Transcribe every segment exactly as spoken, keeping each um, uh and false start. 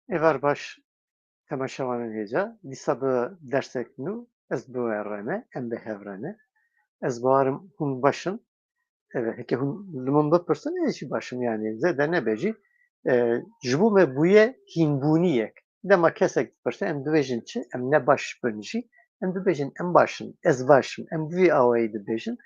Êvar baş temaşevanên hêja, dîsa bi dersek nû ez bi we re me, em bi hev re ne. Ez bawerim hûn baş in. Evet, heke hûn li min bipirsin, ez jî baş im, yanî zêde nebe jî. E, ji bo me bûye hînbûniyek. Dema kesek dipirse, em dibêjin çi? Em ne baş bin jî. Em dibêjin em baş in, ez baş im. Em bi vî awayî dibêjin.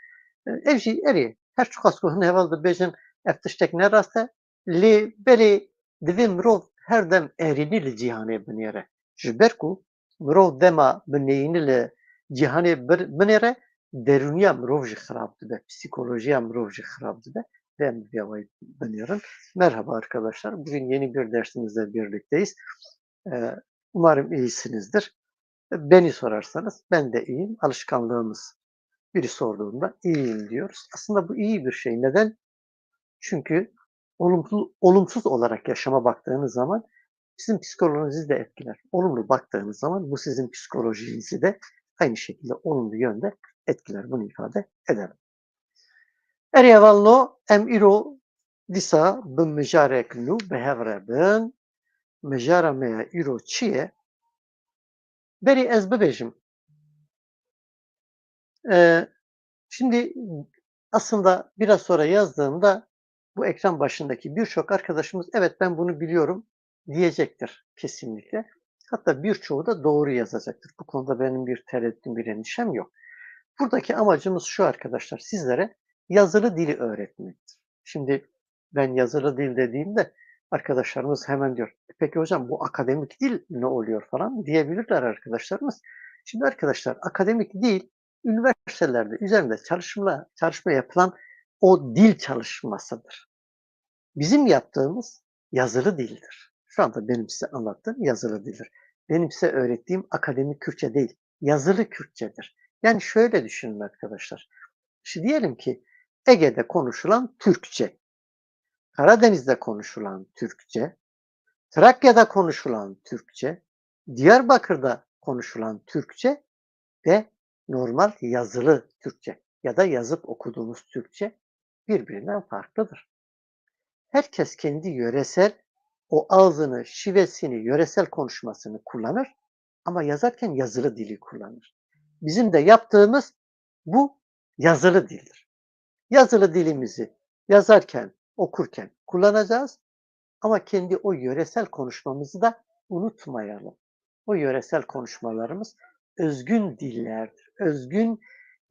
E, ev jî erê, her çiqas ku hin heval dibêjin, ev tiştek ne rast e, lê belê divê mirov her dem erênî li cîhanê binêre. Ji ber ku mirov dema bi neyînî li cîhanê bir-, binêre, derûniya mirov jî xirab dibe, psîkolojiya mirov jî xirab dibe. Ve em bi vî awayî binêrin. Merhaba arkadaşlar, bugün yeni bir dersimizle birlikteyiz. Ee, umarım iyisinizdir. Beni sorarsanız ben de iyiyim. Alışkanlığımız, biri sorduğunda iyiyim diyoruz. Aslında bu iyi bir şey. Neden? Çünkü olumsuz, olumsuz olarak yaşama baktığınız zaman sizin psikolojinizi de etkiler. Olumlu baktığınız zaman bu sizin psikolojinizi de aynı şekilde olumlu yönde etkiler. Bunu ifade ederim. Erê hevalno, em îro dîsa bi mijarek nû bi hev re bin. Mijara me ya îro çi ye? Berî ez bibêjim. Ee, şimdi aslında biraz sonra yazdığımda bu ekran başındaki birçok arkadaşımız, "Evet, ben bunu biliyorum." diyecektir kesinlikle. Hatta birçoğu da doğru yazacaktır. Bu konuda benim bir tereddütüm, bir endişem yok. Buradaki amacımız şu arkadaşlar, sizlere yazılı dili öğretmektir. Şimdi ben yazılı dil dediğimde arkadaşlarımız hemen diyor, "E, peki hocam, bu akademik dil ne oluyor?" falan diyebilirler arkadaşlarımız. Şimdi arkadaşlar, akademik dil üniversitelerde üzerinde çalışma, çalışma yapılan o dil çalışmasıdır. Bizim yaptığımız yazılı dildir. Şu anda benim size anlattığım yazılı dildir. Benim size öğrettiğim akademik Kürtçe değil, yazılı Kürtçedir. Yani şöyle düşünün arkadaşlar. Şimdi diyelim ki Ege'de konuşulan Türkçe, Karadeniz'de konuşulan Türkçe, Trakya'da konuşulan Türkçe, Diyarbakır'da konuşulan Türkçe ve normal yazılı Türkçe ya da yazıp okuduğumuz Türkçe birbirinden farklıdır. Herkes kendi yöresel, o ağzını, şivesini, yöresel konuşmasını kullanır ama yazarken yazılı dili kullanır. Bizim de yaptığımız bu yazılı dildir. Yazılı dilimizi yazarken, okurken kullanacağız ama kendi o yöresel konuşmamızı da unutmayalım. O yöresel konuşmalarımız özgün dillerdir. Özgün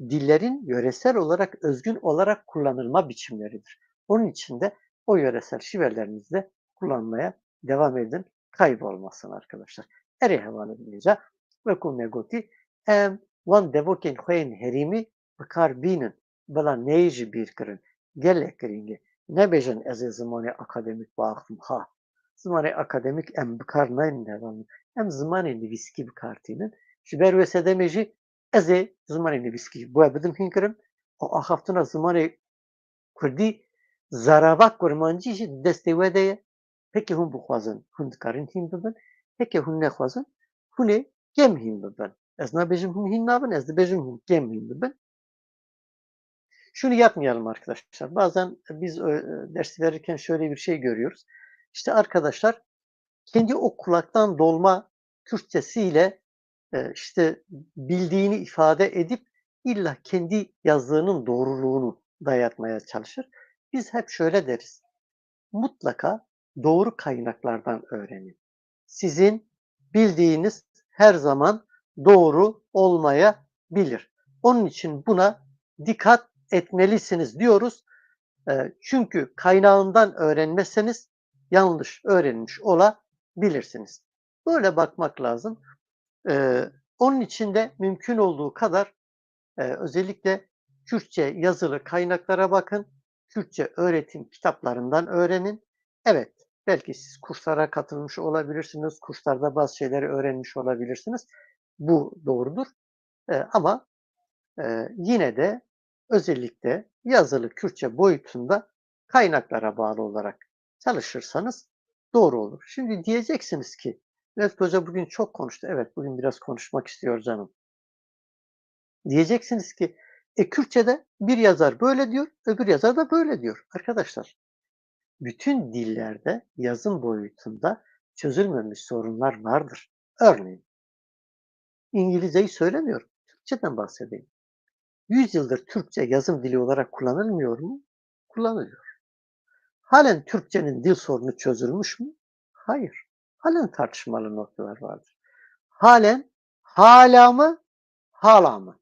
dillerin yöresel olarak, özgün olarak kullanılma biçimleridir. Onun için de o yöresel şivelerimizi de kullanmaya devam edin. Kaybolmasın arkadaşlar. Erê hevalên hêja, wekî me gotî, em wan devokên xwe yên herêmî bi kar bînin, bila neyê ji bîr kirin. Gelek girîng e. Nebêjin, "Ez ê zimanê akademîk biaxivim." Ha, zimanê akademîk em bi kar naynin hevalno. Em zimanê nivîskî bi kar tînin. Ji ber wê sedemê jî ez ê zimanê nivîskî bo we bidim hînkirin. Û axaftina zimanê kurdî zaravak kurmancî jî di destê we de ye. Heke hûn bixwazin, hûn dikarin hîn bibin. Heke hûn nexwazin, hûn ê kêm hîn bibin. Ez nabêjim hûn hîn nabin, ez dibêjim hûn kêm hîn bibin. Şunu yapmayalım arkadaşlar. Bazen biz, e, dersi verirken şöyle bir şey görüyoruz. İşte arkadaşlar kendi o kulaktan dolma Kürtçesiyle, e, işte bildiğini ifade edip illa kendi yazdığının doğruluğunu dayatmaya çalışır. Biz hep şöyle deriz. Mutlaka doğru kaynaklardan öğrenin. Sizin bildiğiniz her zaman doğru olmayabilir. Onun için buna dikkat etmelisiniz diyoruz. E, çünkü kaynağından öğrenmezseniz yanlış öğrenmiş olabilirsiniz. Böyle bakmak lazım. E, onun için de mümkün olduğu kadar, e, özellikle Kürtçe yazılı kaynaklara bakın, Kürtçe öğretim kitaplarından öğrenin. Evet, belki siz kurslara katılmış olabilirsiniz, kurslarda bazı şeyleri öğrenmiş olabilirsiniz. Bu doğrudur. E, ama, e, yine de özellikle yazılı Kürtçe boyutunda kaynaklara bağlı olarak çalışırsanız doğru olur. Şimdi diyeceksiniz ki, "Refik Hoca bugün çok konuştu." Evet, bugün biraz konuşmak istiyor canım. Diyeceksiniz ki, "E, Kürtçe'de bir yazar böyle diyor, öbür yazar da böyle diyor." Arkadaşlar, Bütün dillerde yazım boyutunda çözülmemiş sorunlar vardır. Örneğin, İngilizceyi söylemiyorum, Türkçeden bahsedeyim. Yüz yıldır Türkçe yazım dili olarak kullanılmıyor mu? Kullanılıyor. Halen Türkçenin dil sorunu çözülmüş mü? Hayır. Halen tartışmalı noktalar vardır. Halen hala mı, hala mı?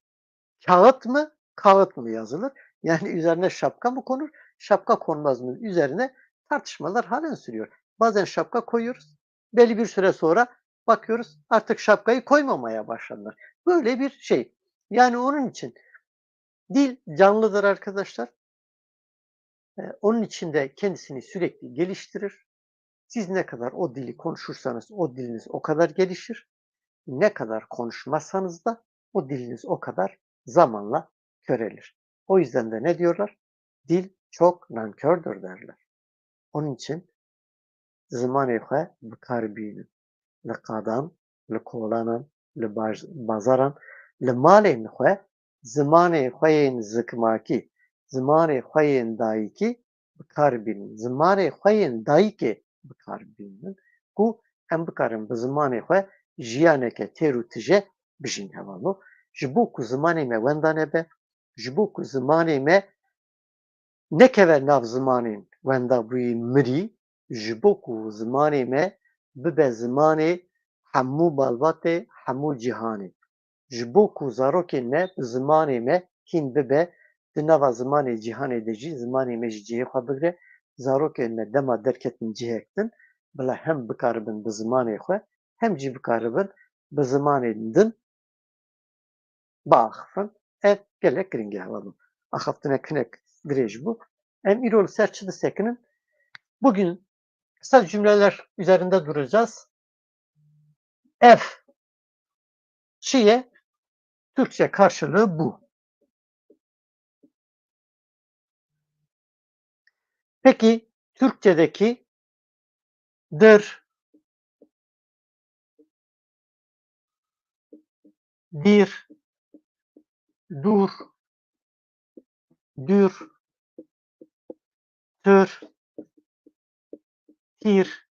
Kağıt mı, kağıt mı yazılır? Yani üzerine şapka mı konur, şapka konmaz mı? Üzerine tartışmalar halen sürüyor. Bazen şapka koyuyoruz, belli bir süre sonra bakıyoruz artık şapkayı koymamaya başladılar. Böyle bir şey. Yani onun için dil canlıdır arkadaşlar. Ee, onun için de kendisini sürekli geliştirir. Siz ne kadar o dili konuşursanız o diliniz o kadar gelişir. Ne kadar konuşmazsanız da o diliniz o kadar zamanla körelir. O yüzden de ne diyorlar? Dil çok nankördür derler. Onun için zimanê xwe bi kar bînin. Li qadan, li kolanan, li baj-, bazaran, li malên xwe zimanê xwe yên zikmakî, zimanê xwe yên dayikî bi kar bînin. Zimanê xwe yên dayikê bi kar bînin ku em bikarin bi zimanê xwe jiyaneke têr û tije bijîn hevalno. Ji bo ku zimanê me wenda nebe, ji bo ku zimanê me nekeve nav zimanên wendabûyî mirî, ji bo ku zimanê me bibe zimanê hemû malbatê, hemû cîhanê. Ji bo ku zarokên me bi zimanê me hîn bibe, di nava zimanê cîhanê de jî zimanê me ji cihê xwe bigire, zarokên me dema derketin cihek din, bila hem bikaribin bi zimanê xwe, hem jî bikaribin bi zimanên din biaxifin. Ev gelek giring e, hevalno. Axaftinek hinek dirêj bû. Em îro li ser çi disekinin? Bugün kısa cümleler üzerinde duracağız. Ev çi ye? Türkçe karşılığı bu. Peki Türkçedeki dir, dir, dur, dür, tür, tir,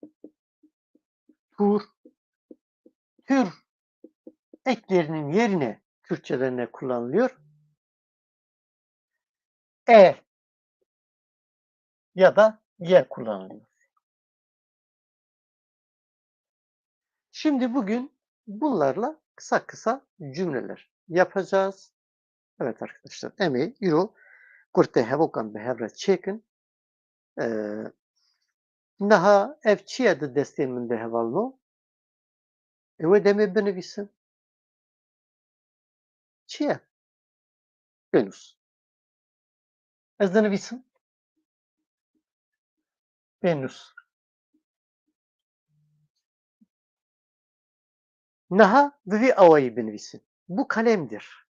tur, tür eklerinin yerine Kürtçeden ne kullanılıyor? E ya da ye kullanılıyor. Şimdi bugün bunlarla kısa kısa cümleler yapacağız. Evet arkadaşlar, em ê îro kurtê hevokan bi hev re çêkin. Ee, niha ev çi ye di destên min de hevalno? Ew ê demê binivîsim. Çi ye? Pênûs. Ez dinivîsim. Pênûs. Niha bi vî awayî binivîsim. Bu kalemdir.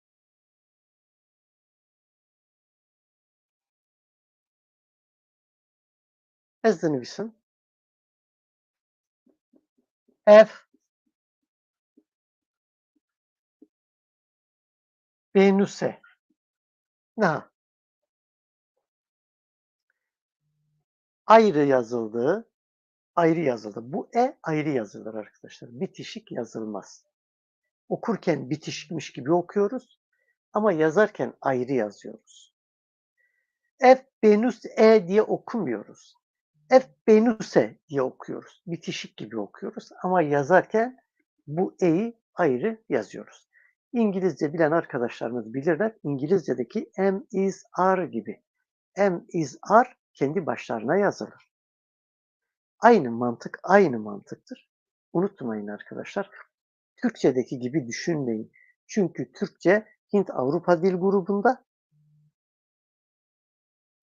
Ez dinivîsim. Ev pênûs e. Niha. Ayrı yazıldı. Ayrı yazıldı. Bu e ayrı yazılır arkadaşlar. Bitişik yazılmaz. Okurken bitişikmiş gibi okuyoruz ama yazarken ayrı yazıyoruz. Ev pênûs e diye okumuyoruz. Ev pênûs e diye okuyoruz. Bitişik gibi okuyoruz ama yazarken bu e'yi ayrı yazıyoruz. İngilizce bilen arkadaşlarımız bilirler. İngilizce'deki am, is, are gibi. Am, is, are kendi başlarına yazılır. Aynı mantık, aynı mantıktır. Unutmayın arkadaşlar. Türkçedeki gibi düşünmeyin. Çünkü Türkçe Hint-Avrupa dil grubunda,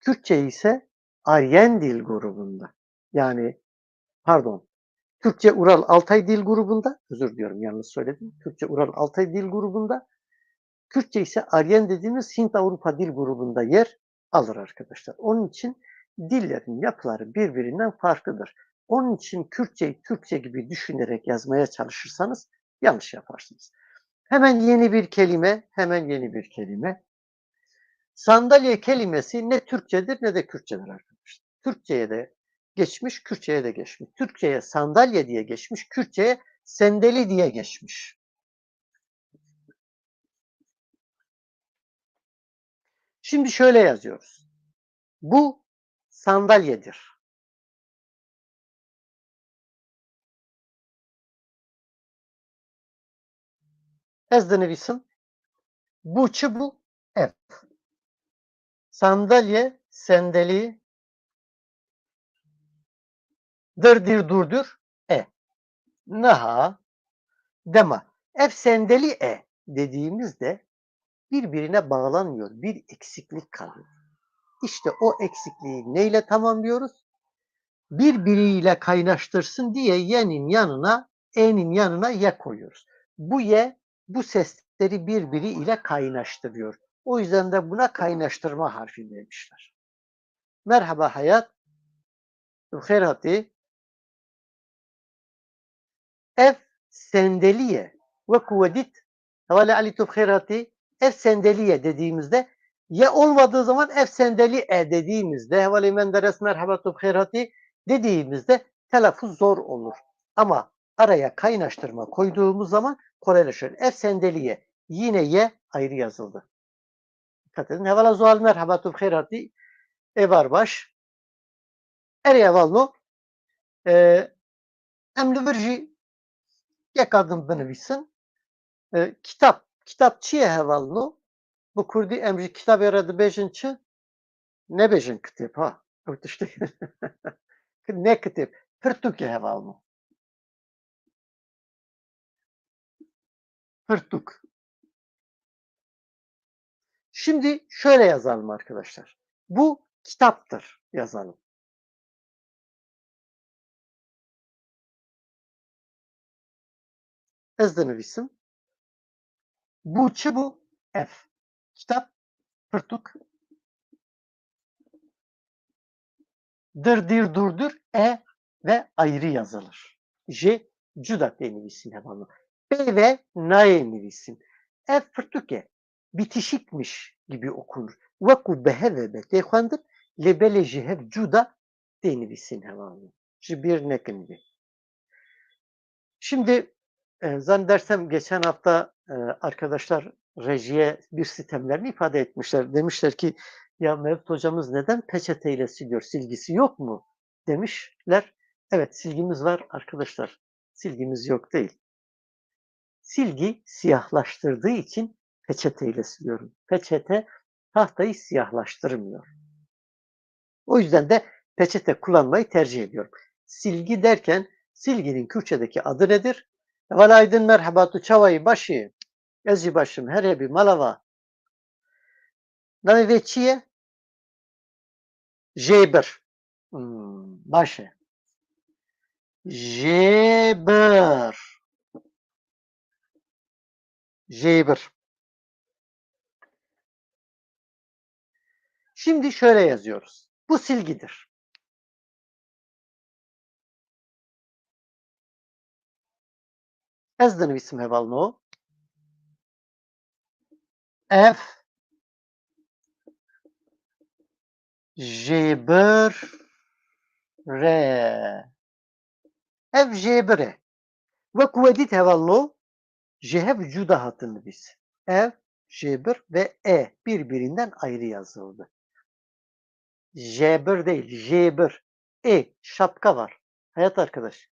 Kürtçe ise Aryen dil grubunda. Yani, pardon, Türkçe Ural Altay dil grubunda, özür diliyorum, yanlış söyledim. Türkçe Ural Altay dil grubunda, Kürtçe ise Aryen dediğimiz Hint-Avrupa dil grubunda yer alır arkadaşlar. Onun için dillerin yapıları birbirinden farklıdır. Onun için Kürtçeyi Türkçe gibi düşünerek yazmaya çalışırsanız yanlış yaparsınız. Hemen yeni bir kelime, hemen yeni bir kelime. Sandalye kelimesi ne Türkçedir ne de Kürtçedir arkadaşlar. Türkçeye de geçmiş, Kürtçe'ye de geçmiş. Türkçe'ye sandalye diye geçmiş, Kürtçe'ye sendeli diye geçmiş. Şimdi şöyle yazıyoruz. Bu sandalyedir. Ez dinivîsim. Bu çi bû? Ev. Sandalye, sendeli, dir, dir, dur, dür, e. Niha, dema, ev sendeli e dediğimizde birbirine bağlanmıyor, bir eksiklik kalıyor. İşte o eksikliği neyle tamamlıyoruz? Birbiriyle kaynaştırsın diye ye'nin yanına, e'nin yanına ye koyuyoruz. Bu ye, bu sesleri birbiri ile kaynaştırıyor. O yüzden de buna kaynaştırma harfi demişler. Merhaba Hayat. Tu xêr hatî. Ev sendeliye. Wekû we dît, hevalê Elî, tu bi xêr hatî. Ev sendeliye dediğimizde, ye olmadığı zaman ev sendeli e dediğimizde, hevalê Menderes, merhaba, tu bi xêr hatî dediğimizde telaffuz zor olur. Ama araya kaynaştırma koyduğumuz zaman kolaylaşıyor. Ev sendeliye, yine ye ayrı yazıldı. Dikkat edin. Hevala Zuhal, merhaba, tu bi xêr hatî. Êvar baş. Erê hevalno, e, em li vir jî yeka din binivîsin. E, kitap, kitap çi ye hevalno? Bi kurdî em ji kitabê re dibêjin çi? Nebêjin kitêb, ha. Ew tiştê ne kitêb, pirtûk e hevalno. Pirtûk. Şimdi şöyle yazalım arkadaşlar. Bu kitaptır yazalım. Ez dinivîsim. Bu çi bû? Ev. Kitap, pirtûk. Dir, dir, dur, dür, e ve ayrı yazılır. J cuda tê nivîsîn hevalno. P ve nayê nivîsîn. Ev pirtûk e. Bitişikmiş gibi okunur. Wekû bi hev ve be tê xwendin, lê belê ji hev cuda tê nivîsîn hevalno. Ji bîr nekin vê. Şimdi, e, zannedersem geçen hafta, e, arkadaşlar rejiye bir sitemlerini ifade etmişler. Demişler ki, "Ya Mevlüt hocamız neden peçeteyle siliyor? Silgisi yok mu?" demişler. Evet, silgimiz var arkadaşlar. Silgimiz yok değil. Silgi siyahlaştırdığı için peçeteyle siliyorum. Peçete tahtayı siyahlaştırmıyor. O yüzden de peçete kullanmayı tercih ediyorum. Silgi derken silginin Kürtçedeki adı nedir? Heval Aydın, merhaba, tu çawa yî, baş î? Ez jî baş im, her hebî, mala va. Navê vê çi ye? Jêbir. Hmm, baş e. Jêbir. Jêbir. Şimdi şöyle yazıyoruz. Bu silgidir. Ez dinivîsim hevalno. Ev jêbir e. Ev jêbir e. Wek we dît hevalno, ji hev cuda hatin nivîs. Ev, jêbir ve e birbirinden ayrı yazıldı. Jêbir değil, jêbir. E, şapka var. Hayat arkadaş.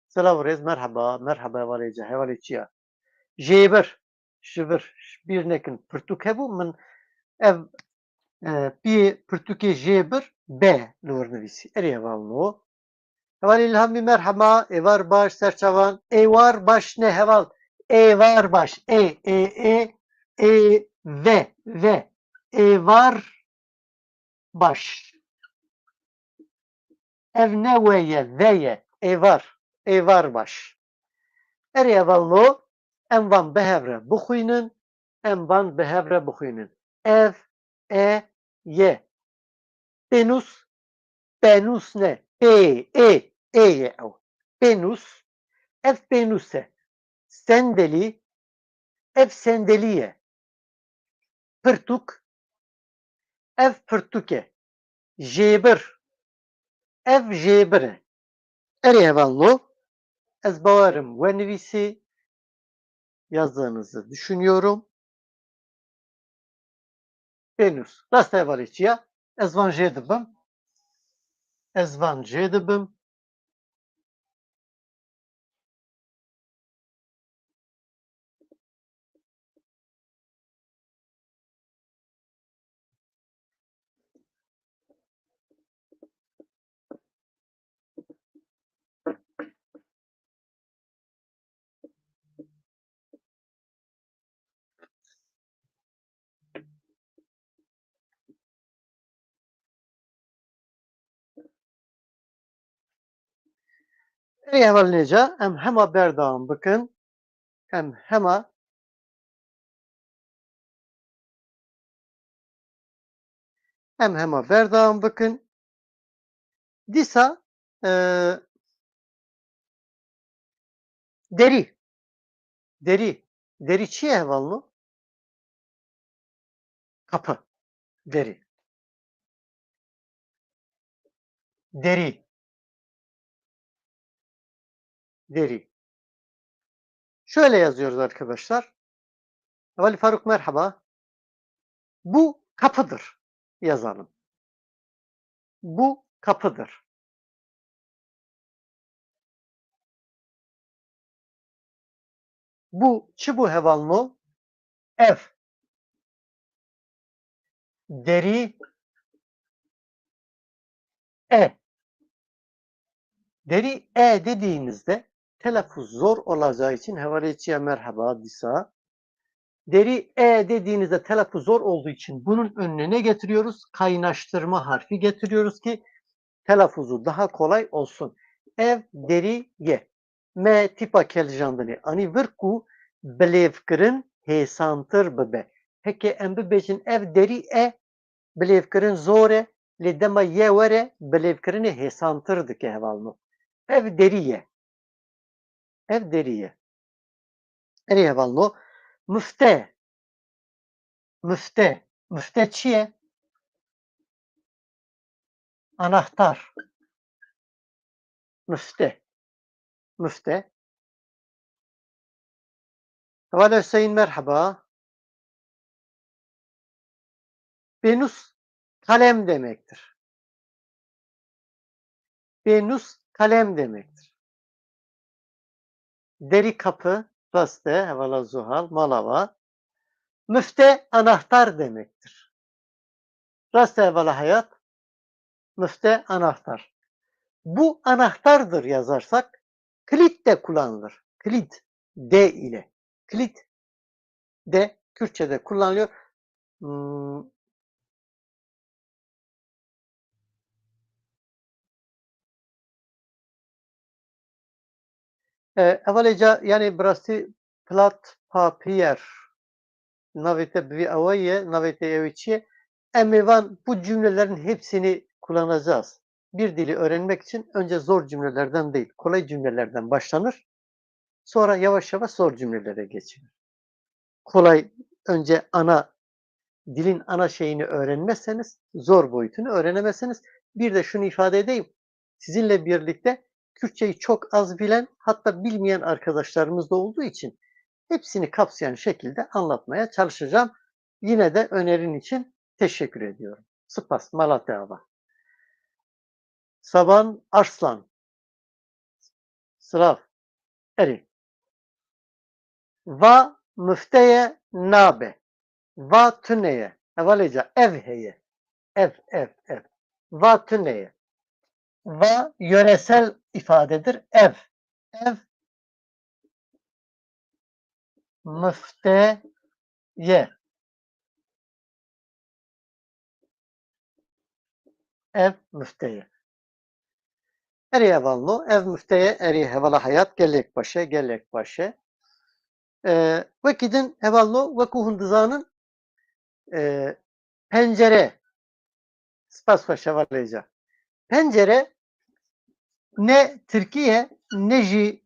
Selav rêz, merhaba, merhaba hevalê ca, hevalê çiya. Jêbir, ji vir, ji bîr nekin, pirtûk hebû, min ev, e, piyê pirtûkê jêbir, be li wir nivîsî. Erê hevalno. Hevalê Îlhamî, merhaba, êvar baş, serçavan, êwar baş ne heval, êvar baş, ê, ê, ê, ê, ve, ve, êvar baş. Ev ne we ye, ve ye. Êvar. Êvar baş. Erê hevalno, em van bi hev re bixwînin, em van bi hev re bixwînin. Ev, e, ye. Pênûs, pênûs ne. Pê, ê, ê ye ew. Pênûs. Ev pênûs e. Sendelî. Ev sendelî ye. Pirtûk. Ev pirtûk e. Jêbir. Ev jêbir e. Erê hevalno, ez bawerim we nivîsî, yazdığınızı düşünüyorum. Pênûs. Rast e hevalê çi ya? Ez van jê dibim. Ez van jê dibim. Ey hevalnêca, em hema berdewam bikin. Em hema Em hema berdewam bikin. Dîsa, e, derî. Derî. Derî çi ye hevalno? Kapı. Derî. Derî. Derî. Şöyle yazıyoruz arkadaşlar. Hevalê Faruk, merhaba. Bu kapıdır yazalım. Bu kapıdır. Bu çi bû hevalno? Ev. Derî e. Derî e dediğinizde telaffuz zor olacağı için hevalê çi ya merhaba dîsa. Derî e dediğinizde telaffuz zor olduğu için bunun önüne ne getiriyoruz? Kaynaştırma harfi getiriyoruz ki telaffuzu daha kolay olsun. Ev derî ye. Me tîpa keljandinê anî vir ku bilêvkirin hêsantir bibe. Heke em bibêjin ev derî e, bilêvkirin zor e, lê dema ye were, bilêvkirinê hêsantir dike hevalno. Ev derî ye. Ev derî ye. Erê hevalno. Mifte. Mifte. Mifte çi ye? Anahtar. Mifte. Mifte. Hevalê Hüseyin, merhaba. Pênûs kalem demektir. Pênûs kalem demektir. Derî kapı, rast e, hevala Zuhal, malava. Mifte anahtar demektir. Rast e, hevala Hayat. Mifte anahtar. Bu anahtardır yazarsak kilit de kullanılır. Kilit, D ile. Kilit de Kürtçe'de kullanılıyor. Hmm. E, hevalê ca, yani bi rastî platpapier. Navê te bi vî awayî ye, navê te ew ê çi ye? Em ê van bu cümlelerin hepsini kullanacağız. Bir dili öğrenmek için önce zor cümlelerden değil, kolay cümlelerden başlanır. Sonra yavaş yavaş zor cümlelere geçilir. Kolay, önce ana, dilin ana şeyini öğrenmezseniz zor boyutunu öğrenemezsiniz. Bir de şunu ifade edeyim. Sizinle birlikte Kürtçeyi çok az bilen, hatta bilmeyen arkadaşlarımız da olduğu için hepsini kapsayan şekilde anlatmaya çalışacağım. Yine de önerin için teşekkür ediyorum. Spas, mala te ava. Saban Arslan. Silav. Erê. Va mifteye nabe. Va tune ye. Hevalê ca, ev heye. Ev, ev, ev. Va tune ye. Va yöresel ifadedir. Ev. Ev mifte ye. Ev mifte ye. Erê hevalno, ev mifte ye, erê hevala Hayat, gelek baş e, gelek baş e. E, wekî din hevalno, wekû hûn dizanin, e, pencere, spas xweş hevalê ca. Pencere ne tirkî ye, ne jî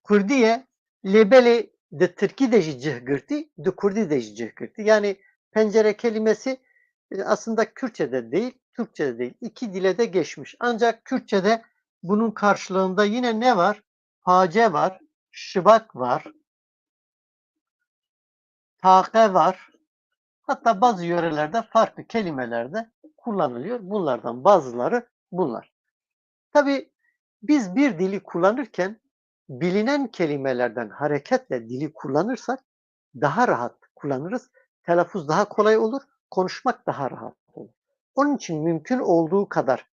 kurdî ye, lê belê di tirkî de jî cih girtî, di kurdî de jî cih girtî. Yani pencere kelimesi E, aslında Kürtçe'de değil, Türkçe'de değil. İki dile de geçmiş. Ancak Kürtçe'de bunun karşılığında yine ne var? Pace var, şibak var, taqe var. Hatta bazı yörelerde farklı kelimeler de kullanılıyor. Bunlardan bazıları bunlar. Tabii biz bir dili kullanırken bilinen kelimelerden hareketle dili kullanırsak daha rahat kullanırız. Telaffuz daha kolay olur, konuşmak daha rahat olur. Onun için mümkün olduğu kadar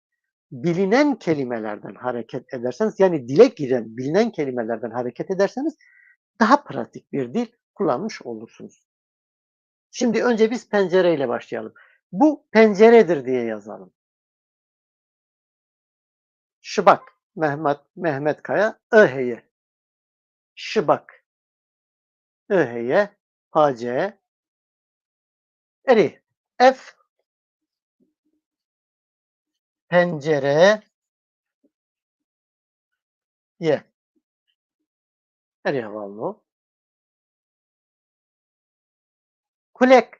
bilinen kelimelerden hareket ederseniz, yani dile giren bilinen kelimelerden hareket ederseniz daha pratik bir dil kullanmış olursunuz. Şimdi önce biz pencereyle başlayalım. Bu penceredir diye yazalım. Şibak, Mehmet, Mehmet Kaya, I heye. Şibak. I heye, pace. Erê, ev pencere ye. Erê hevalno. Kulek.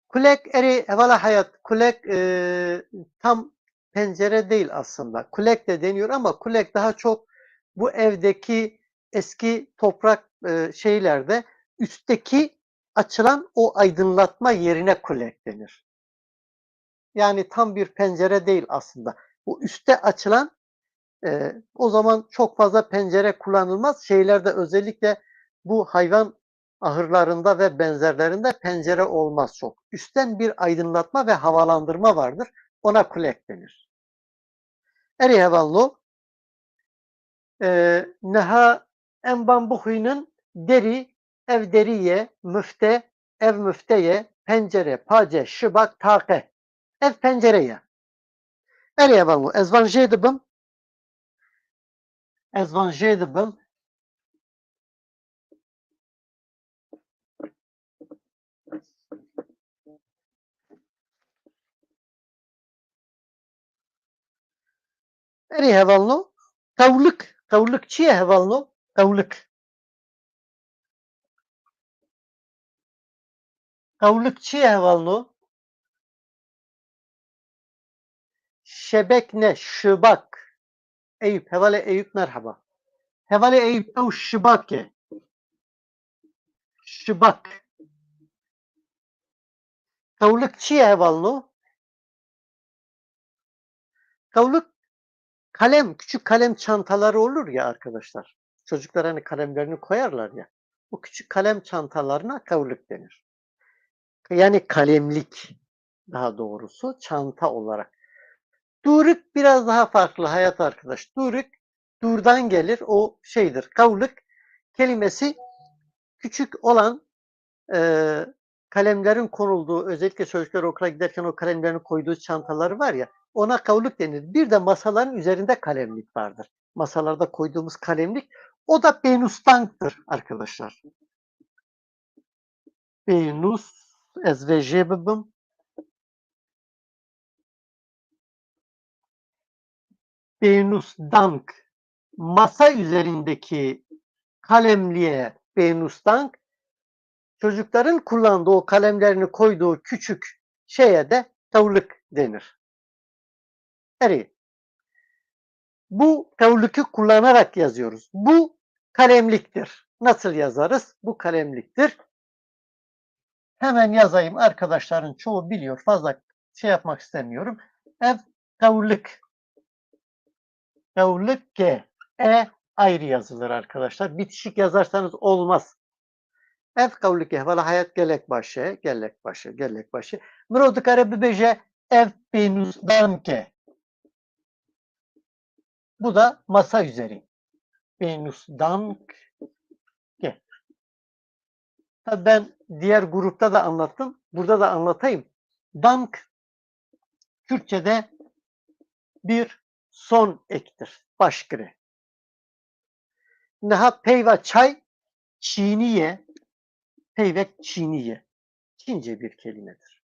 Kulek, erê, hevala Hayat. Kulek, e, tam pencere değil aslında. Kulek de deniyor ama kulek daha çok bu evdeki eski toprak, e, şeylerde üstteki açılan o aydınlatma yerine kulek denir. Yani tam bir pencere değil aslında. Bu üstte açılan, e, o zaman çok fazla pencere kullanılmaz. Şeylerde özellikle bu hayvan ahırlarında ve benzerlerinde pencere olmaz çok. Üstten bir aydınlatma ve havalandırma vardır. Ona kulek denir. Erê hevalno, e, niha em ban bixwînin derî, ev derî ye, mifte, ev mifte ye, pencere, pace, şibak, taqe. Ev pencere ye. Erê hevalno, ez van jê dibim. Ez van jê dibim. Erê hevalno, qewlik. Qewlik çi ye hevalno? Qewlik. Qewlik çi ye hevalno? Şebek ne, şibak. Eyüp, hevalê Eyüp merheba. Hevalê Eyüp, ew şibak e. Şibak. Qewlik çi ye hevalno? Qewlik kalem, küçük kalem çantaları olur ya arkadaşlar. Çocuklar hani kalemlerini koyarlar ya. Bu küçük kalem çantalarına qewlik denir. Yani kalemlik daha doğrusu çanta olarak. Dûrik biraz daha farklı Hayat arkadaş. Dûrik dûrdan gelir, o şeydir. Qewlik kelimesi küçük olan, e, kalemlerin konulduğu, özellikle çocuklar okula giderken o kalemlerini koyduğu çantaları var ya, ona qewlik denir. Bir de masaların üzerinde kalemlik vardır. Masalarda koyduğumuz kalemlik, o da pênûsdanktır arkadaşlar. Pênûs, ez vê jê bibim. Pênûsdank, masa üzerindeki kalemliğe pênûsdank, çocukların kullandığı o kalemlerini koyduğu küçük şeye de qewlik denir. Erê, bu qewliki kullanarak yazıyoruz. Bu kalemliktir. Nasıl yazarız? Bu kalemliktir. Hemen yazayım. Arkadaşların çoğu biliyor. Fazla şey yapmak istemiyorum. Ev qewlik. Qewlik ke. E ayrı yazılır arkadaşlar. Bitişik yazarsanız olmaz. Ev qewlike, hevala Hayat, gelek baş e, gelek baş e, gelek baş e. Mirov dikare bibêje ev pênûsdank e. Bu da masa üzeri. Pênûsdank e. Tabii ben diğer grupta da anlattım. Burada da anlatayım. Dank Kürtçe'de bir son ektir. Başkire. Niha peyva çay çînî ye, peyvek çînî ye. Çince bir kelimedir.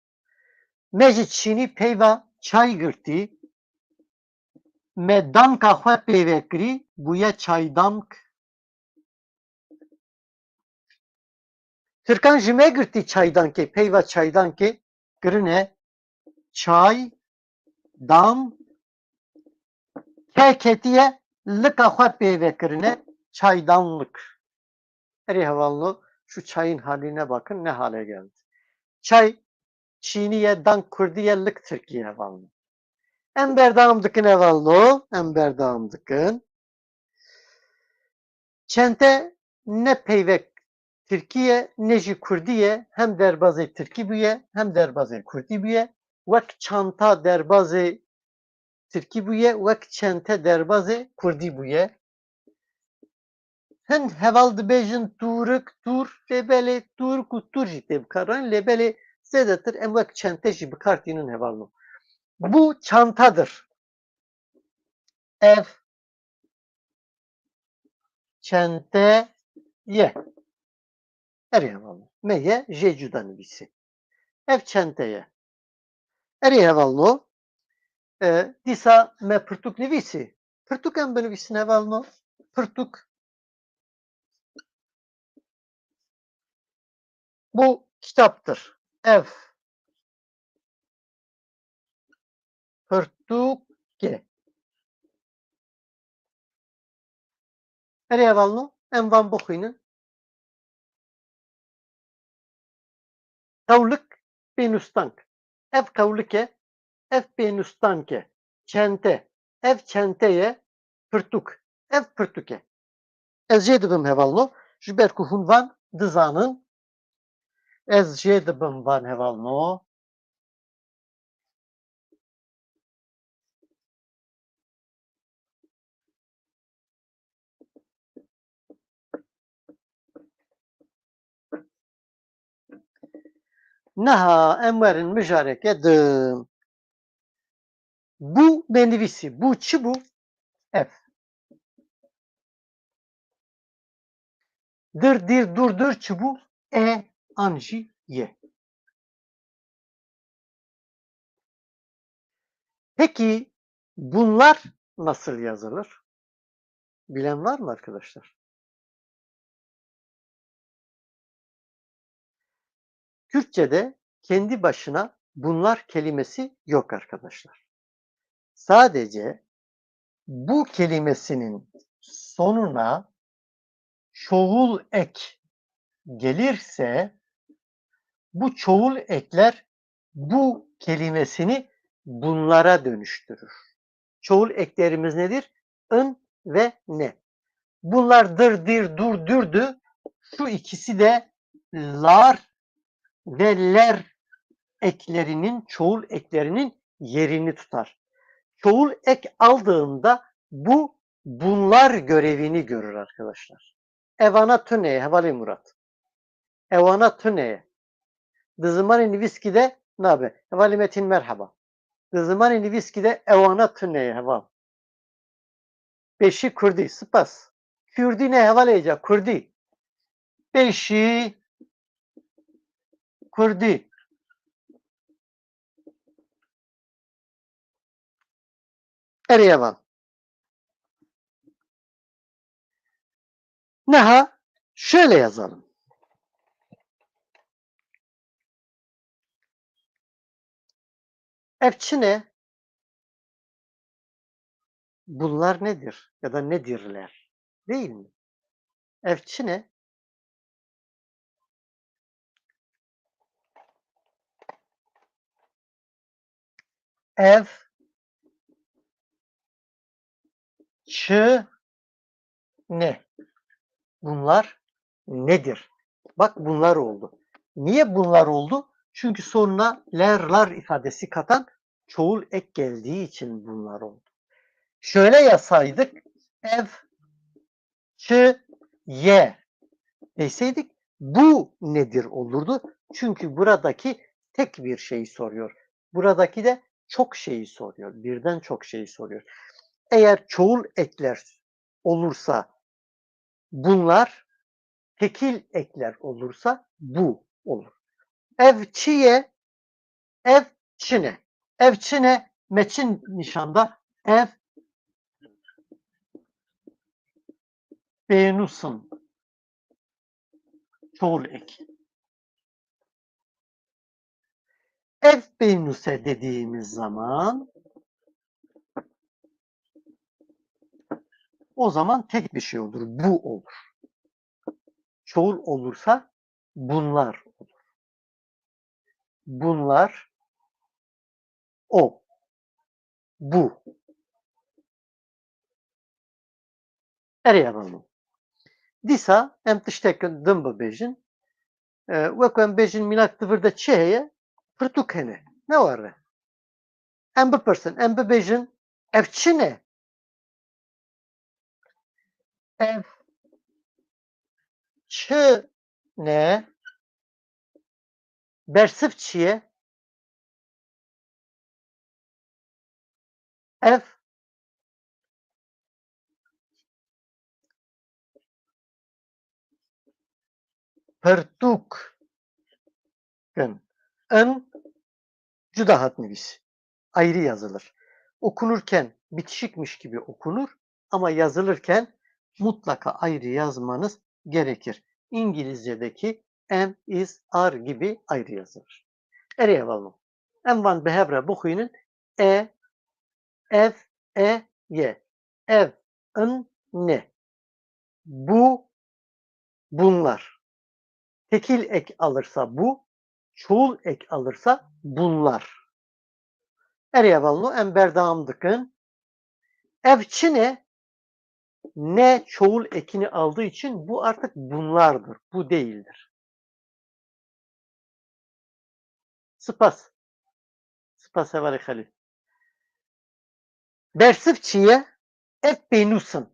Me ji çînî peyva çay girtî, me danka xwe pê ve kirî, bûye çaydank. Tirkan ji me girtî çaydankê, peyva çaydankê kirine Çay, dan, ke ketiye, lika xwe pê vekirine, çaydanlık. Erê hevalno, şu çayın haline bakın, ne hale geldi. Çay Çînî ye, dan kurdî ye, lik tirkî ye hevalno. Em berdewam dikin hevalno, em berdewam dikin. Çente ne peyvek tirkî ye, ne jî kurdî ye, hem derbazê tirkî bûye, hem derbazê kurdî bûye. Wek çanta derbazê tirkî bûye, wek çente derbazê kurdî bûye. Hin heval dibêjin tûrik, tûr, lê belê tûrik û tûr jî tê bikaranîn, lê belê zêdetir em wek çente jî bi kar tînin hevalno. Bu çantadır. Ev çente ye. Erê hevalno. Me ye jê cuda nivîsî. Ev çente ye. Erê hevalno. E, dîsa me pirtûk nivîsî. Pirtûk em binivîsin hevalno. Pirtûk. Bu kitaptır. Ev pirtûk e. Erê hevalno, em van bixwînin. Qewlik, pênûstank. Ev qewlik e, ev pênûstank e. Çente, ev çente ye. Pirtûk, ev pirtûk e. Ez jê dibim hevalno, ji ber ku hûn van dizanin. Ez jê dibim van hevalno. Niha em werin mijareke din. Bu me nivîsî. Bu çi bû? Ev. Dir, dir, dur, dur çi bû? E an jî ye. Peki bunlar nasıl yazılır? Bilen var mı arkadaşlar? Kürtçe'de kendi başına bunlar kelimesi yok arkadaşlar. Sadece bu kelimesinin sonuna çoğul ek gelirse bu çoğul ekler bu kelimesini bunlara dönüştürür. Çoğul eklerimiz nedir? In ve ne. Bunlar dır, dir, dur, dürdü. Şu ikisi de lar ve ler eklerinin, çoğul eklerinin yerini tutar. Çoğul ek aldığında bu bunlar görevini görür arkadaşlar. Evana tune, hevalê Murat. Ewana tune ye. Di zimanê nivîskî de nabe. Hevalê Metin merheba. Di zimanê nivîskî de ewana tune ye heval. Pêşî kurdî. Spas. Kurdî ne hevalê ca. Kurdî. Pêşî kurdî. Erê heval. Niha şöyle yazalım. Ev çi ne? Bunlar nedir? Ya da nedirler? Değil mi? Ev çi ne? Ev çi ne? Bunlar nedir? Bak, bunlar oldu. Niye bunlar oldu? Çünkü sonuna ler, lar ifadesi katan çoğul ek geldiği için bunlar oldu. Şöyle yazsaydık, ev çi ye deseydik, bu nedir olurdu? Çünkü buradaki tek bir şeyi soruyor. Buradaki de çok şeyi soruyor. Birden çok şeyi soruyor. Eğer çoğul ekler olursa bunlar, tekil ekler olursa bu olur. Ev çi ye? Ev çi ne? Ev çi ne? Me çi nîşan da? Ev pênûs in. Çoğul ek. Ev pênûse dediğimiz zaman, o zaman tek bir şey olur. Bu olur. Çoğul olursa bunlar olur. Bunlar, o, bu. Erê hevalno. Dîsa em tiştek din bibêjin. E, wek em bêjin mînak di vir de çi heye? Pirtûk hene. Ne were? Em bipirsin, em bibêjin, ev çi ne? Ev çi ne? Bersiv çi ye? Ev pirtûk in. In cuda hat nivîs. Ayrı yazılır. Okunurken bitişikmiş gibi okunur ama yazılırken mutlaka ayrı yazmanız gerekir. İngilizce'deki am, is, are gibi ayrı yazılır. Erê hevalno. Em van bi hev re bixwînin. E, ev, e, ye. Ev, in, ne. Bu, bunlar. Tekil ek alırsa bu, çoğul ek alırsa bunlar. Erê hevalno, em berdewam dikin. Ev çi ne? Ne çoğul ekini aldığı için bu artık bunlardır. Bu değildir. Spas. Spas hevalê Xelîl. Bersiv çi ye? Ev pênûs in.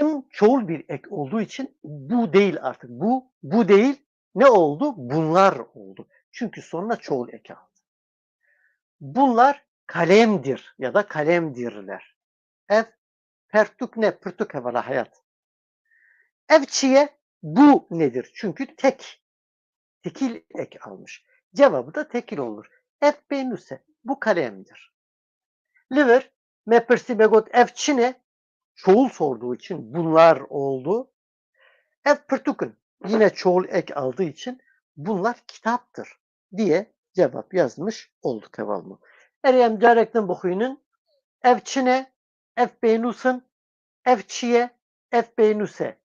In çoğul bir ek olduğu için bu değil artık. Bu, bu değil. Ne oldu? Bunlar oldu. Çünkü sonuna çoğul eki aldı. Bunlar kalemdir ya da kalemdirler. Ev pertûk ne, pirtûk hevala Hayat. Ev çi ye? Bu nedir? Çünkü tek. Tekil ek almış. Cevabı da tekil olur. Ev pênûs e. Bu kalemdir. Li vir me pirsî, me got ev çi ne? Çoğul sorduğu için bunlar oldu. Ev pirtûk in. Yine çoğul ek aldığı için bunlar kitaptır diye cevap yazmış olduk hevalno. Erê em carek din bixwînin. Ev çi ne? Ev pênûs in. Ev çi ye? Ev pênûs e.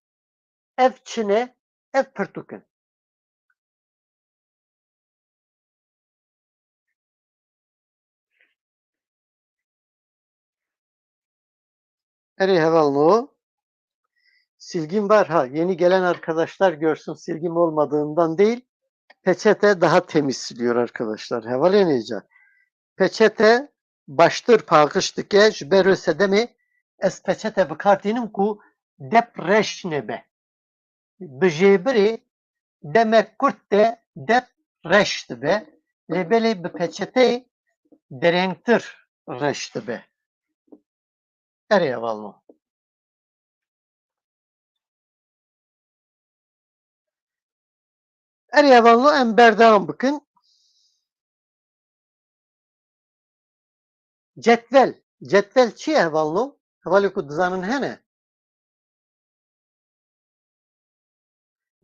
Ev çi ne? Ev pirtûk in. Erê hevalno. Silgim var ha. Yeni gelen arkadaşlar görsün, silgim olmadığından değil. Peçete daha temiz siliyor arkadaşlar. Hevalê nêca. Peçete baştir paqij dike, ji ber wê sedemê ez peçete bi kar tînim ku dep reş nebe. Bi jêbirê demek kurt de dep reş dibe, lê belê bi peçeteyê derengtir reş dibe. Erê hevalno. Erê hevalno, em berdewam bikin. Cetvel. Cetvel çi ye hevalno? Hevalê ku dizanin hene.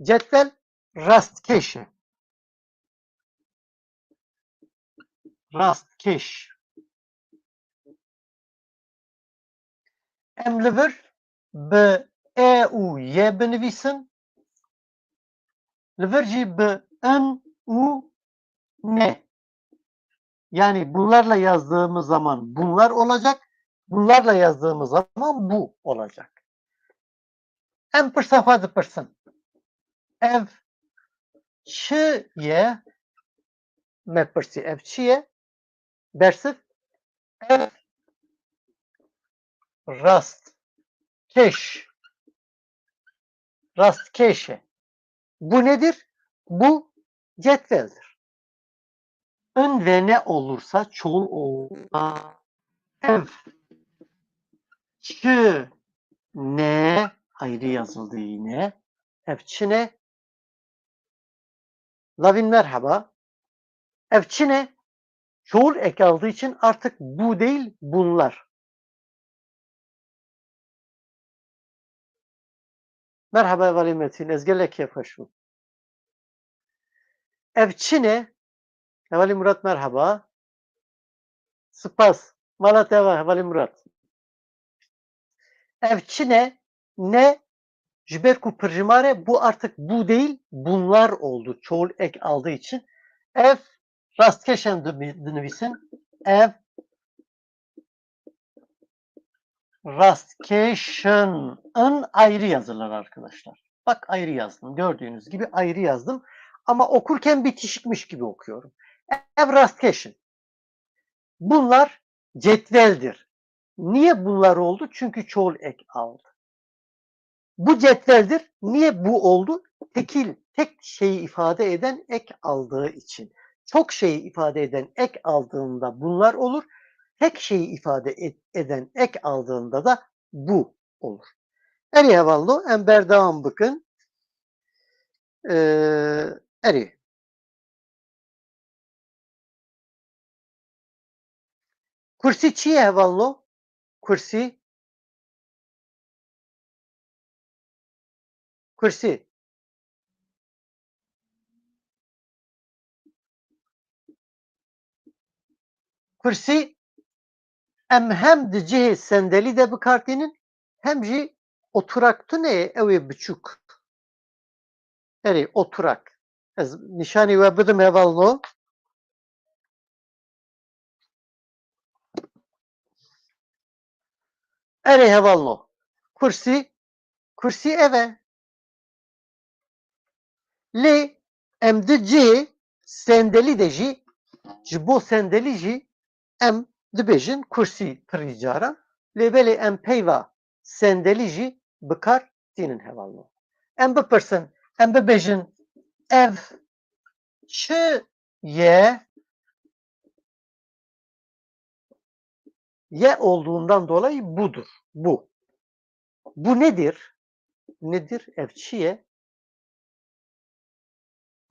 Cetvel rastkeş e. Rastkeş. Em li vir bi e û y binivîsin. Li vir jî bi in û ne. Yani bunlarla yazdığımız zaman bunlar olacak, bunlarla yazdığımız zaman bu olacak. Em pirsa xwe dipirsin. Ev çi ye? Me pirsî, ev çi ye? Bersiv, ev rastkeş. Rastkeş e. Bu nedir? Bu cetveldir. In ve ne olursa, çoğul olursa, ev çi ne, ayrı yazıldı yine. Ev çi ne? Lavin merhaba. Ev çi ne? Çoğul eki aldığı için artık bu değil, bunlar. Merhaba hevalê Metin, ez gelek kêfxweş bûm. Ev çi ne? Hevalî Murat, merhaba. Spas. Mala te ava, Hevalî Murat. Ev çi ne? Ne, ji ber ku pirjimar e, bu artık bu değil, bunlar oldu. Çoğul ek aldığı için. Ev rastkeş in di-, dinivîsin. Ev rastkeş in ayrı yazılır arkadaşlar. Bak, ayrı yazdım. Gördüğünüz gibi ayrı yazdım. Ama okurken bitişikmiş gibi okuyorum. Ev rastkeş in. Bunlar cetveldir. Niye bunlar oldu? Çünkü çoğul ek aldı. Bu cetveldir. Niye bu oldu? Tekil, tek şeyi ifade eden ek aldığı için. Çok şeyi ifade eden ek aldığında bunlar olur. Tek şeyi ifade et-, eden ek aldığında da bu olur. Erê hevalno, em berdewam bikin. Ee, erê. Kursî çi ye hevalno? Kursî. Kursî. Kursî em hem di cihê sendelî de bi kar tînin, hem jî oturak tune ye, ew ê biçûk. Erê, oturak. Ez nîşanî we bidim hevalno. Erê hevalno. Kursî, kursî ev e. Lê em di cihê sendelî de jî, ji bo sendelî jî em dibêjin kursî pirî caran. Lê belê em peyva sendelî jî bi kar tînin hevalno. Em bipirsin, em bibêjin ev çi ye? Ye olduğundan dolayı budur. Bu. Bu nedir? Nedir? Ev çi ye?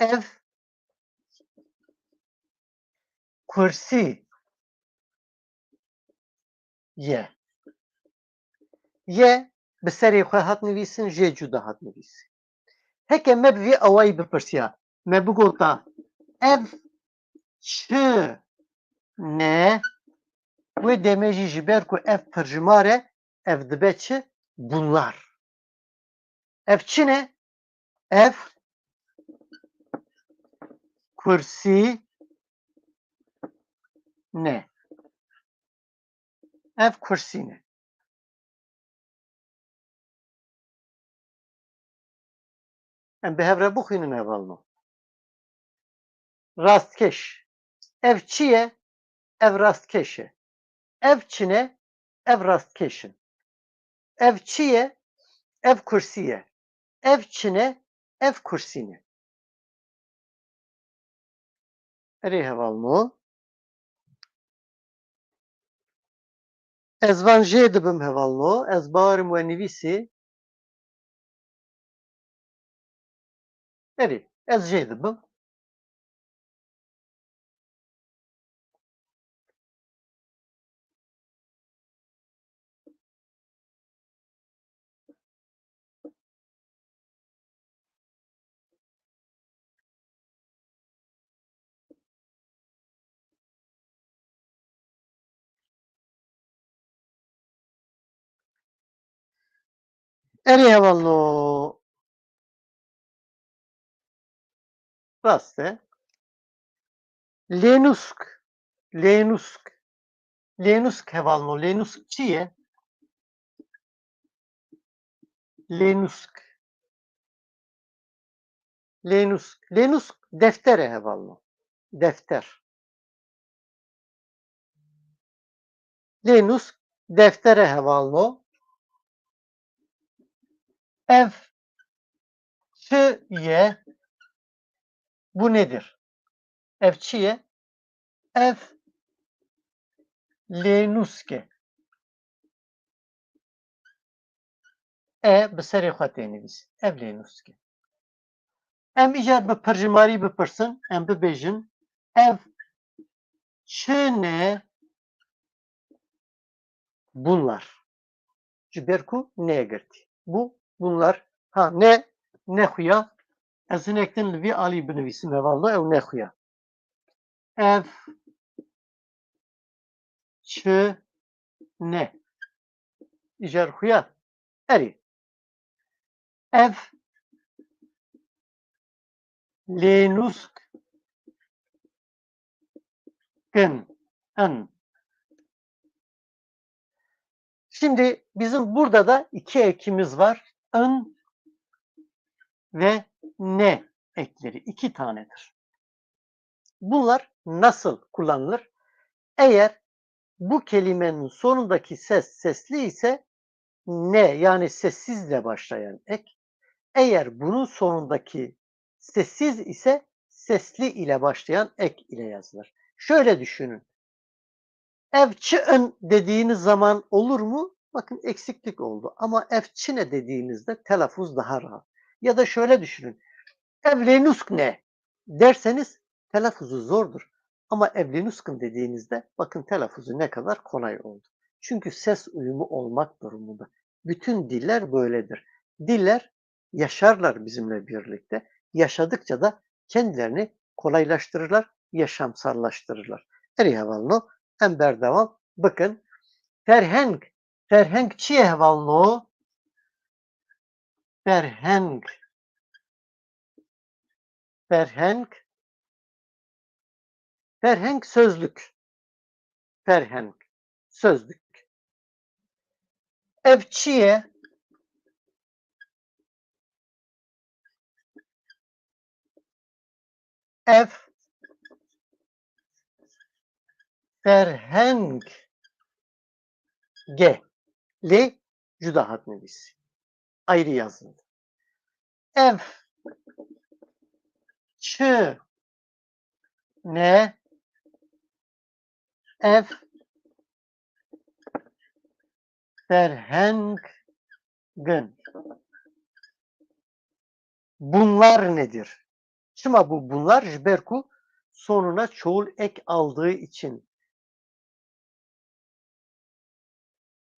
Ev kursî ye. Ye bi serê xwe hat nivîsin, jê cuda hat nivîsin. Heke me bi vî awayî bipirsiya, me bigota, ev çi ne? Wê demê jî ji ber ku ev pirjimar e, ev dibe çi? Bunlar. Ev çi ne? Ev kursî ne. Ev kursî ne. Em bi hev re bixwînin hevalno. Rastkeş. Ev çi ye? Ev rastkeş e. Ev çi ne? Ev rastkeş in. Ev çi ye? Ev kursî ye. Ev çi ne? Ev kursî ne. Erê hevalno. Ez van jê dibim hevalno. Ez bawerim we nivîsî. Erê, ez jê dibim. Erê hevalno. Rast e. Lênûsk. Lênûsk. Lênûsk hevalno. Lênûsk çi ye? Lênûsk. Lênûsk. Lênûsk defter e hevalno. Defter. Lênûsk defter e hevalno. Ev çi ye? Bu nedir? Ev çi ye? Ev lênûsk e. E bi serê xwe tê nivîsî. Ev lênûsk e. Em îcar bi pirjimarî bipirsin, em bibêjin, ev çi ne? Bunlar. Ji ber ku ne girtî. Bu, bunlar. Ha, ne, ne xuya. Ez hinek din li vî alî binivîsim hevalno, ew ne xuya. Ev çi ne? Îcar xuya. Erê. Ev lênûsk kin, in. Şimdi bizim burada da iki ekimiz var. In ve ne ekleri. İki tanedir. Bunlar nasıl kullanılır? Eğer bu kelimenin sonundaki ses sesli ise ne, yani sessizle başlayan ek. Eğer bunun sonundaki sessiz ise sesli ile başlayan ek ile yazılır. Şöyle düşünün. Ev çi in dediğiniz zaman olur mu? Bakın, eksiklik oldu. Ama ev çi ne dediğinizde telaffuz daha rahat. Ya da şöyle düşünün. Ev lênûsk ne derseniz telaffuzu zordur. Ama ev lênûsk in dediğinizde bakın telaffuzu ne kadar kolay oldu. Çünkü ses uyumu olmak durumunda. Bütün diller böyledir. Diller yaşarlar bizimle birlikte. Yaşadıkça da kendilerini kolaylaştırırlar, yaşamsallaştırırlar. Erê hevalno, em berdewam bikin. Ferheng. Ferheng çi ye hevalno? Ferheng. Ferheng. Ferheng sözlük. Ferheng sözlük. Ev çi ye? Ev ferheng e. Lê cuda hat nivîsî. Ayrı yazıldı. Ev çi ne? Ev ferheng in. Bunlar nedir? Çima bu bunlar? Ji ber ku sonuna çoğul ek aldığı için.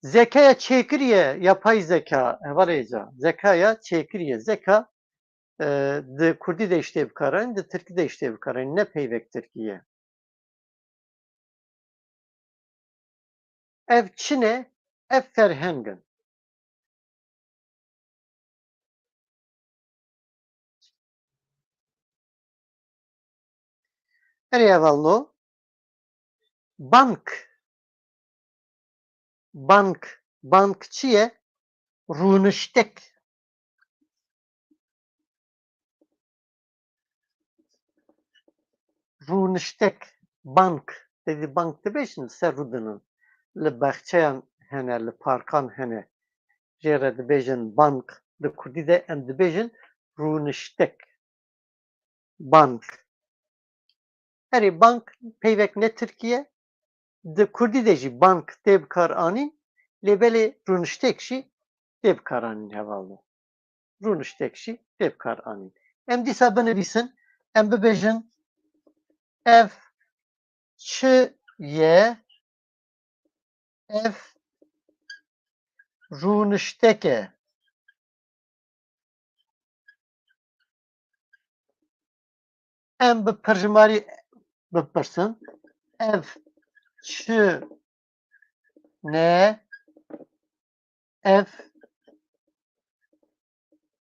Zekaya çêkiriye, yapay zeka, hevalê ca. Zekaya çêkiriye. Zeka, e, di kurdî de îştê bikarin, di tirkî de îştê bikarin. Ne peyvek tirkî ye. Ev çi ne? Ev ferheng in. Erê hevalno. Bank. Bank. Bank çi ye? Rûniştek. Rûniştek, bank. Tevî bank dibêjin, li ser rû dinin. Li baxçeyan hene, li parkan hene. Jê re dibêjin bank. Li kurdî de em dibêjin rûniştek. Bank. Erê, bank peyvek ne tirkî ye. Di kurdî de jî bank tê bikaranîn, lê belê rûniştek jî tê bikaranîn hevalno. Rûniştek jî tê bikaranîn. Em dîsa binivîsin, em bibêjin, ev çi ye? Ev rûniştek e. Em bi pirjimarî bipirsin. Ev çi ne? Ev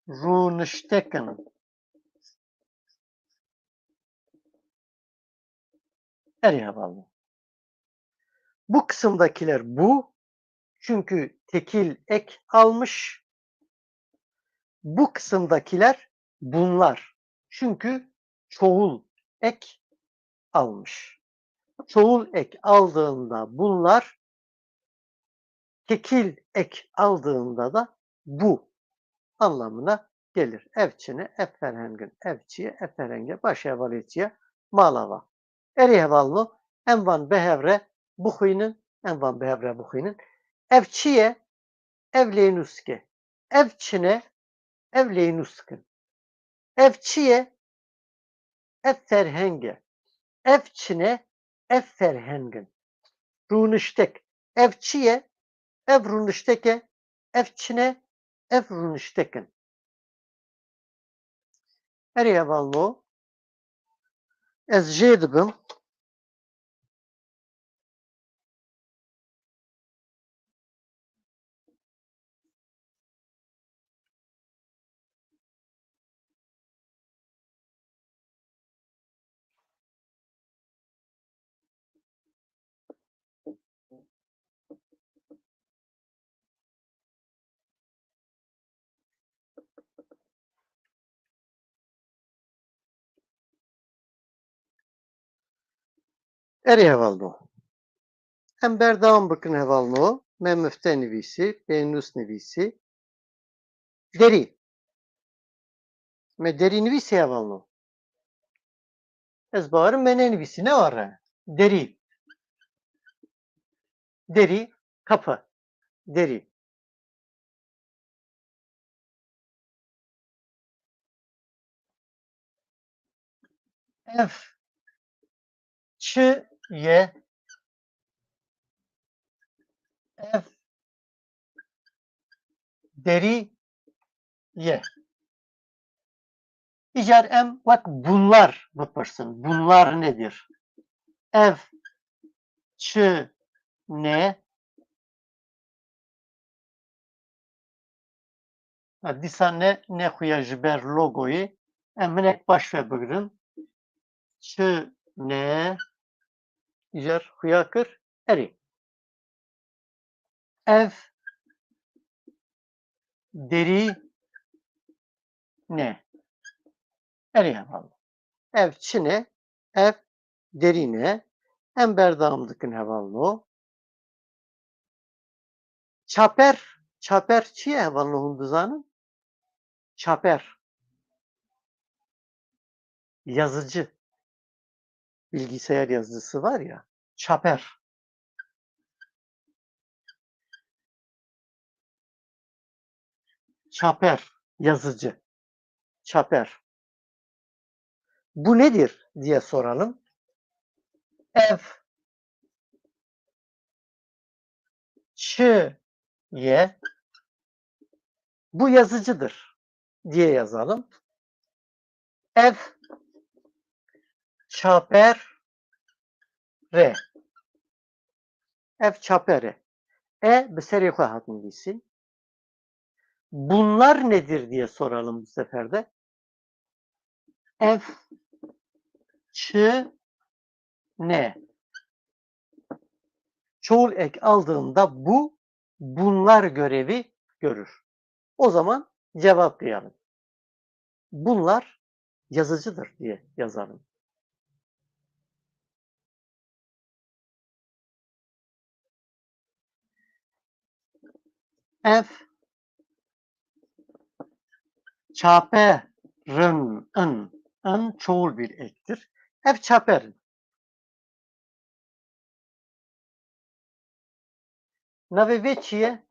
rûniştek in. Erê hevalno. Bu kısımdakiler bu, çünkü tekil ek almış. Bu kısımdakiler bunlar, çünkü çoğul ek almış. Çoğul ek aldığında bunlar, tekil ek aldığında da bu anlamına gelir. Ev çi ne, ev ferheng in, ev çi ye, ev ferheng e, baş e, hevalê çi ye, mala va. Erê hevalno, em van bi hev re bixwînin, em van bi hev re bixwînin. Ev çi ye? Ev lênûsk e. Ev çi ne? Ev lênûsk in. Ev çi ye? Ev ferheng e. Ev çi ne? Ev ferheng in. Rûniştek. Ev çi ye? Ev rûniştek e. Ev çi ne? Ev rûniştek in. Erê hevalno, ez jê dibim. Erê hevalno. Em berdewam bikin hevalno. Me mifte nivîsî, pênûs nivîsî. Derî. Me derî nivîsî hevalno. Ez bawerim me nenivîsî, ne were? Derî. Derî, kapı. Derî. Ev çi ye? Ev derî ye. Îcar em wek bunlar bipirsin. Bunlar nedir? Ev çi ne? Ha, dîsa ne, ne xuya ji ber logoyê. Em hinek baş vebigirin. Çi ne? Îcar xuya kir. Erê. Ev derî ne. Erê hevalno. Ev çi ne? Ev derî ne. Em berdewam dikin hevalno. Çaper. Çaper çi ye hevalno, hûn dizanin? Çaper. Yazıcı. Bilgisayar yazıcısı var ya. Çaper. Çaper, yazıcı. Çaper. Bu nedir diye soralım. Ev çi ye? Bu yazıcıdır diye yazalım. Ev çaper e. Ev çaper e. E bi serê xwe hat nivîsîn. Bunlar nedir diye soralım bu sefer de. Ev çi ne? Çoğul ek aldığımda bu, bunlar görevi görür. O zaman cevaplayalım. Bunlar yazıcıdır diye yazalım. Ev çaperin, in, in çoğul bir ektir. Ev çaperin. Navê vê çi ye?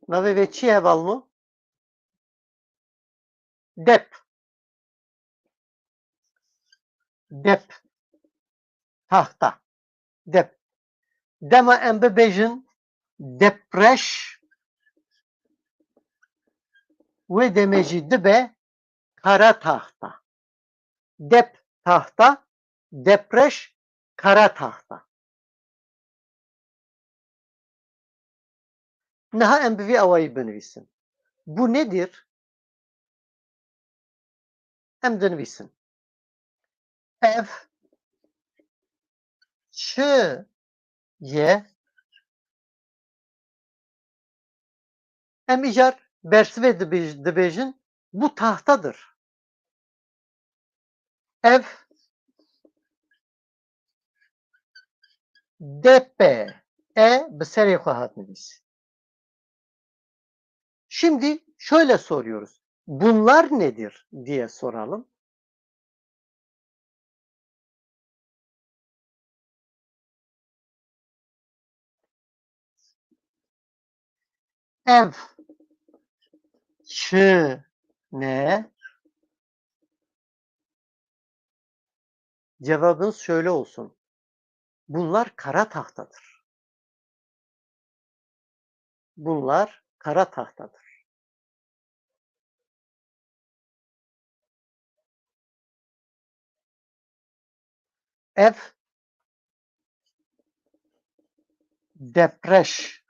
Navê vê çi ye hevalno? Dep. Dep. Tahta. Dep. Dema em bibêjin depreş, wê demê jî dibe kara tahta. Dep tahta, depreş kara tahta. Niha em bi vî awayî binivîsin. Bu nedir? Em dinivîsin. Ev çi ye? Em îcar bersivê dibêj-, dibêjin, bu tahtadır. Ev depe, e bi serê xwe hat nivîs. Şimdi şöyle soruyoruz. Bunlar nedir diye soralım. Ev çi ne? Cevabınız şöyle olsun. Bunlar kara tahtadır. Bunlar kara tahtadır. Ev depreş.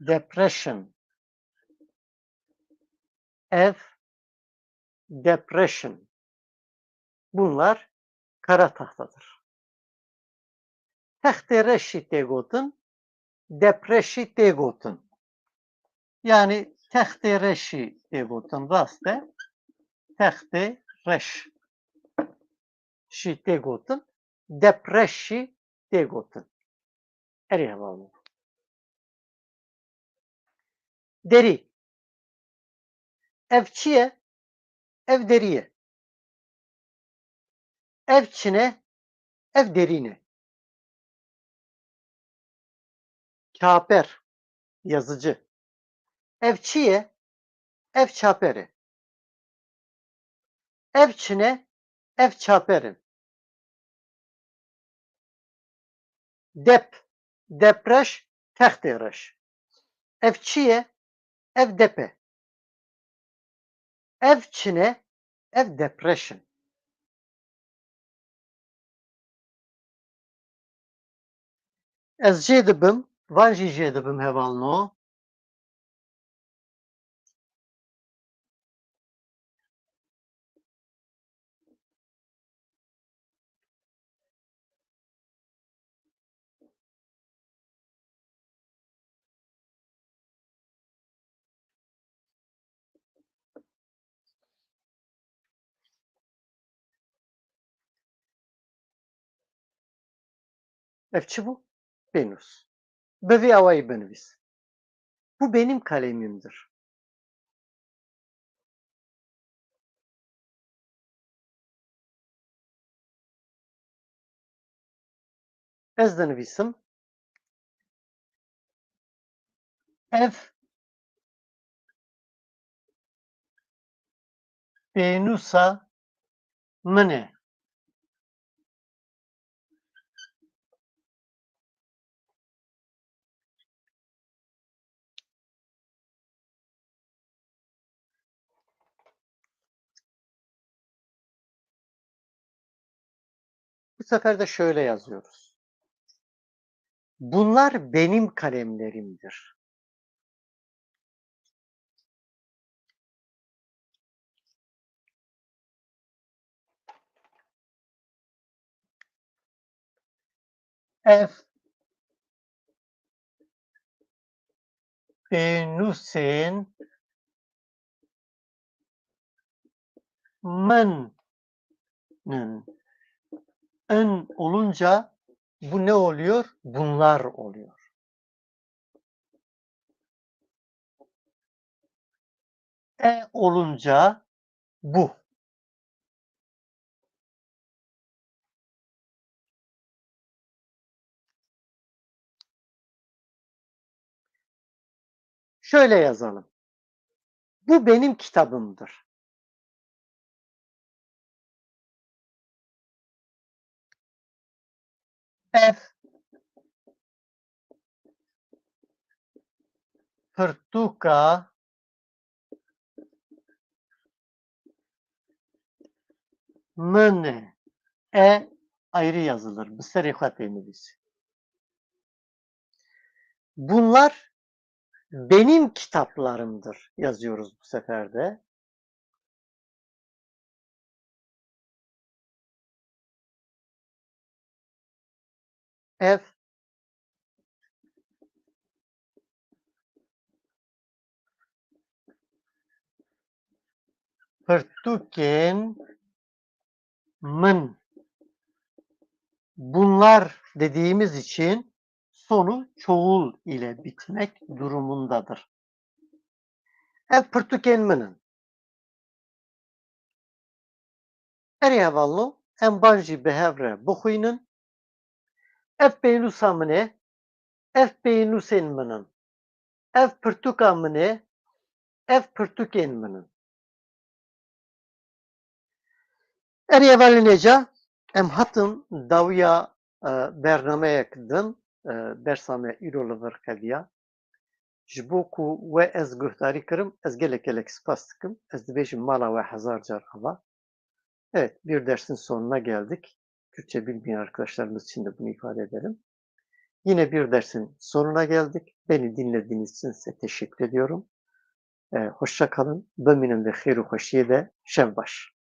Depression. Ev depression. Bunlar kara tahtadır. Textê reşî tê gotin, depreşî tê gotin. Yani textê reşî tê gotin, rast e. Textê reş jî tê gotin, depreş jî tê gotin. Erê hevalno. Derî. Ev çi ye? Ev derî ye. Ev çi ne? Ev derî ne. Çaper, yazıcı. Ev çi ye? Ev çaper e. Ev çi ne? Ev çaper in. Dep, depreş, textê reş. Ev çi ye? Ev dep e. Ev çi ne? Ev depreş in. Ez jê dibim, van jî jê dibim hevalno. Ev çi bû? Pênûs. Bi vî awayî binivîs. Bu benim kalemimdir. Ez dinivîsim. Ev pênûsa min e. Bu sefer de şöyle yazıyoruz. Bunlar benim kalemlerimdir. Ev pênûsên min in. In olunca bu ne oluyor? Bunlar oluyor. E olunca bu. Şöyle yazalım. Bu benim kitabımdır. Ev pirtûka min e. E ayrı yazılır. Bi serê xwe tê nivîsî. Bunlar benim kitaplarımdır yazıyoruz bu sefer de. Ev pirtûkên min. Bunlar dediğimiz için sonu çoğul ile bitmek durumundadır. Ev pirtûkên min in. Erê hevalno, em van jî bi hev re bixwînin. Ev pênûsa min e. Ev pênûsên min in. Ev pirtûka min e. Ev pirtûkên min in. Erê hevalên hêja, em hatin dawiya, e, bernameyek din, e, dersa me îro li vir qediya. Ji bo ku we ez guhdarî kirim, ez gelek gelek spas dikim. Ez dibêjim mala we hezar car ava. Evet, bir dersin sonuna geldik. Türkçe bilmeyen arkadaşlarımız için de bunu ifade edelim. Yine bir dersin sonuna geldik. Beni dinlediğiniz için size teşekkür ediyorum. E, hoşça kalın. Bimînin di xêr û xweşiyê de. Şev baş.